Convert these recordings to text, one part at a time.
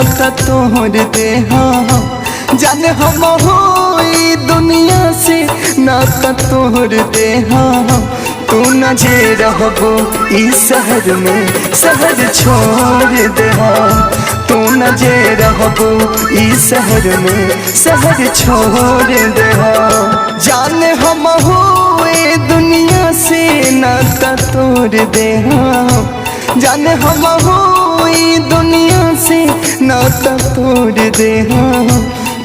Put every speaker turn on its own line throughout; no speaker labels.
नाता तोड़ दे हम। जान हम हो दुनिया से नाता तोड़ दे हम। तू न जे रहबो ई शहर में शहर छोड़ दे हम। तू न जे रहबो ई शहर में शहर छोड़ दे हम। जान हम हो दुनिया से नाता तोड़ दे हम। जान हम हो दुनिया से नाता तोड़ दे हम।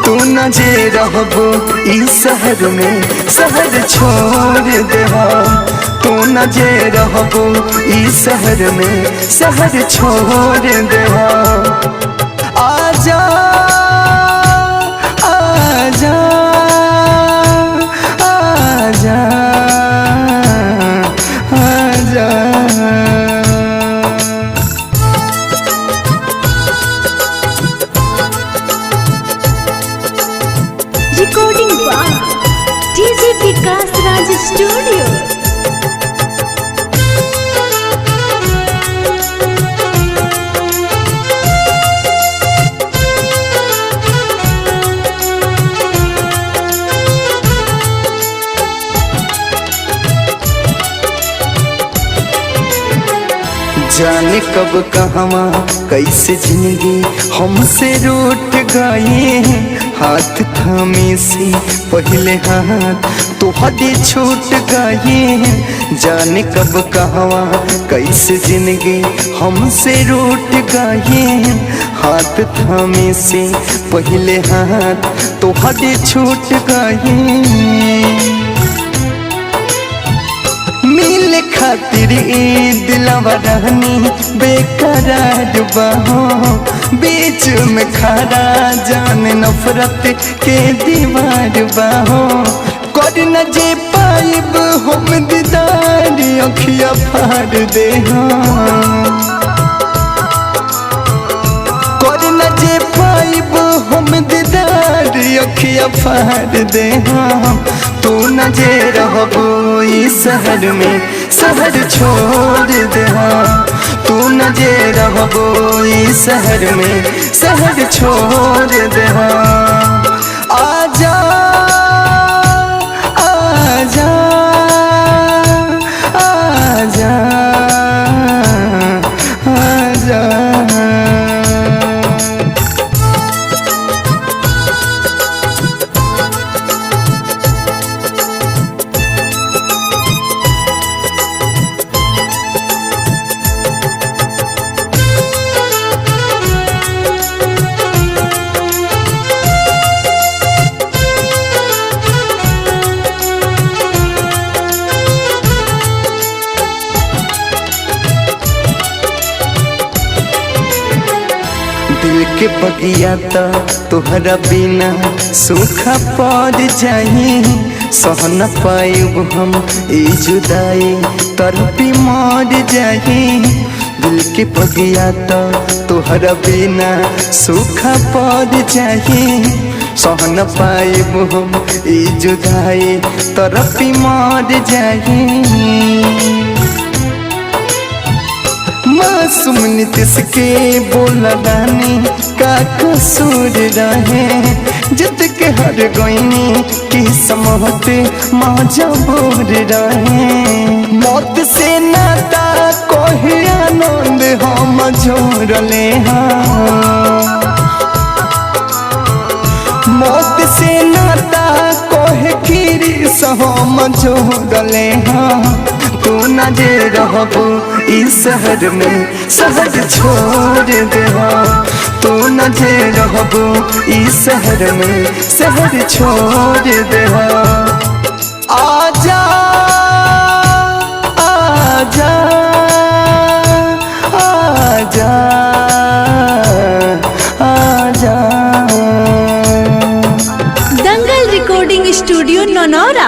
तू न जे रहबो ई शहर में शहर छोड़ दे हम। तू न जे रहबो ई शहर में शहर छोड़ दे हम। आजा आजा आजा आजा।
Recording by DJ Vikas Raj studio.
जाने कब कहवा कैसे जिंदगी हमसे रूठ गए। हाथ थामे से पहले हाथ तुहरे छूट गए। जाने कब कहवा कैसे जिंदगी हमसे रूठ गए। हाथ थामे से पहले हाथ तुहरे छूट गए। मिल खातिर ई दिलवा रहनी बेकरार बहो। बीच में खड़ा जान नफरत के दीवार बहो। कर न जे पाइब हम दीदार अखिया फाड़ दे कर न जे पाइब हम दीदार अखिया फाड़ दे तू न जे रहबो ई शहर में शहर छोड़ दे तू न जे रहबो ई शहर में शहर छोड़ दे। आजा आजा आजा आजा। दिल के बगिया त तोहरा बिना सूखा पड़ जाई। सह न पाइब हम ई जुदाई तड़पी मर जाई। दिल के बगिया त तोहरा बिना सूखा पड़ जाई। सह न पाइब हम ई जुदाई तड़पी मर जाई। मासूम नीतीश के बोला रानी का कसूर रहे। जिद के हर गोइनी की समोहत मजबूर रहे। मौत से नाता कोई आनंद हम जोड़ले हाँ। मौत से नाता कोहे खीरी हम जोड़ले हाँ। तू न जे रहबो ई शहर में शहर छोड़ दे तू न जे रहबो ई शहर में शहर छोड़ दे। आजा।